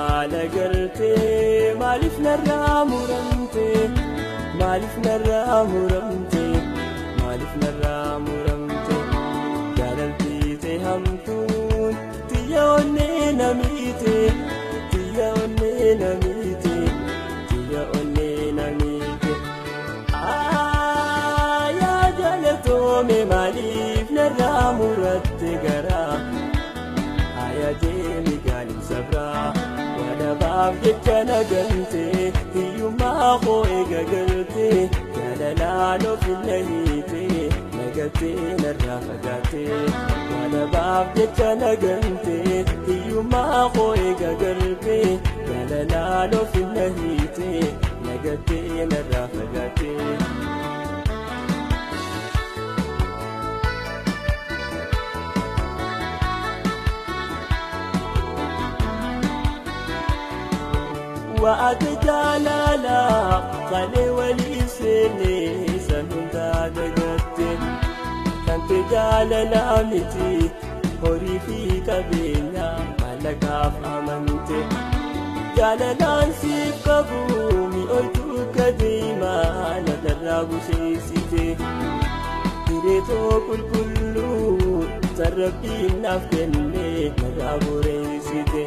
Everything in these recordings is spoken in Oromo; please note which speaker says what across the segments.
Speaker 1: Maal agartee maaliif narraa muramte maaliif narraa muramte maaliif narraa muramte jaalaltiite hamtuun tiyya onnee namiite tiyya onnee namiite tiyya onnee namiite aayaa jaalatoome maaliif narraa muratte garaa deemi gaalim sabraa wadabaaf jecha nagante hiyyummaa koo eega galte jaalalaan of hin hiite nagattee narraa fagaatte wadabaaf jecha nagante hiyyummaa koo eega galte jaalalaan of hin hiite nagattee narraa fagaatte. وأتى جلالا قلي وليسني سنتا دغت كنت جلالا متي هوري في كبينا ملكاف أمنت جلالان سيقبو مي أوتو كديما ندرب سيسيتي تريتو كل كلو تربي نفتني نرابو ريسيتي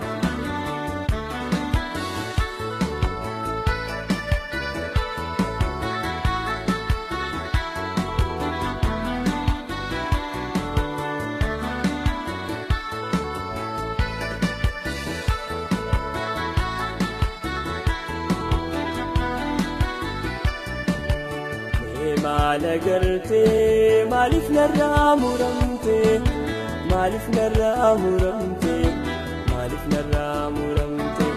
Speaker 1: Maal agartee maaliif narraa muramte maaliif narraa muramte maaliif narraa muramte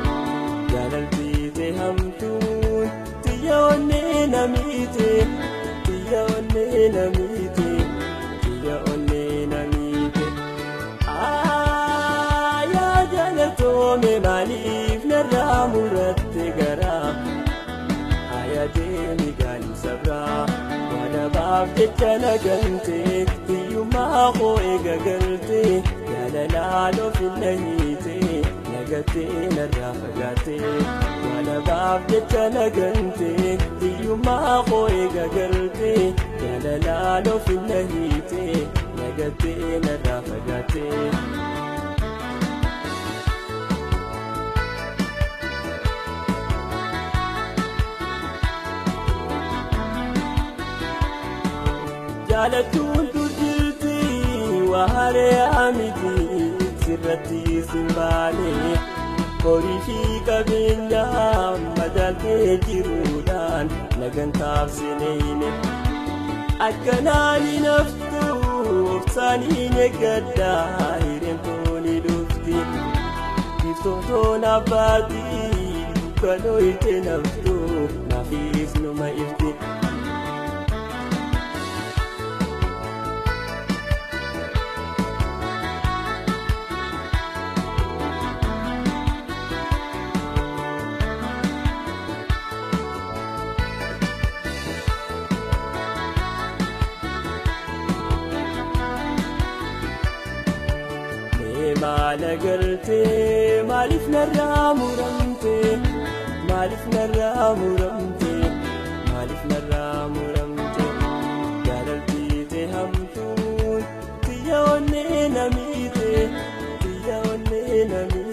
Speaker 1: jaalaltiite hamtuun tiyya onnee namiite tiyya onnee namiite tiyya onnee namiite aayaa jaalatoome maaliif narraa muratte garaa aayaa deemi gaalim sabraa. Wadabaaf jecha nagante hiyyummaa koo eega galte jaalalaan of hin hiite nagattee narraa fagaatte wadabaaf jecha nagante hiyyummaa koo eega galte jaalalaan of hin hiite nagattee narraa fagaatte. Jaalatuun turjirti waaree miti sirratti simbaale horii fi qabeenya madaaltee jiruudhaan nagantaaf sineene akkanaan naftu obsaaniin eeggadhaa hireen tooni dhufti biiftoon abbaatii dukkanoo itti naftu naafis numa ifti. Maal agartee maaliif narraa muramte maaliif narraa muramte maaliif narraa muramte jaalaltiite hamtuun tiyya onnee namiite tiyya onnee namiite.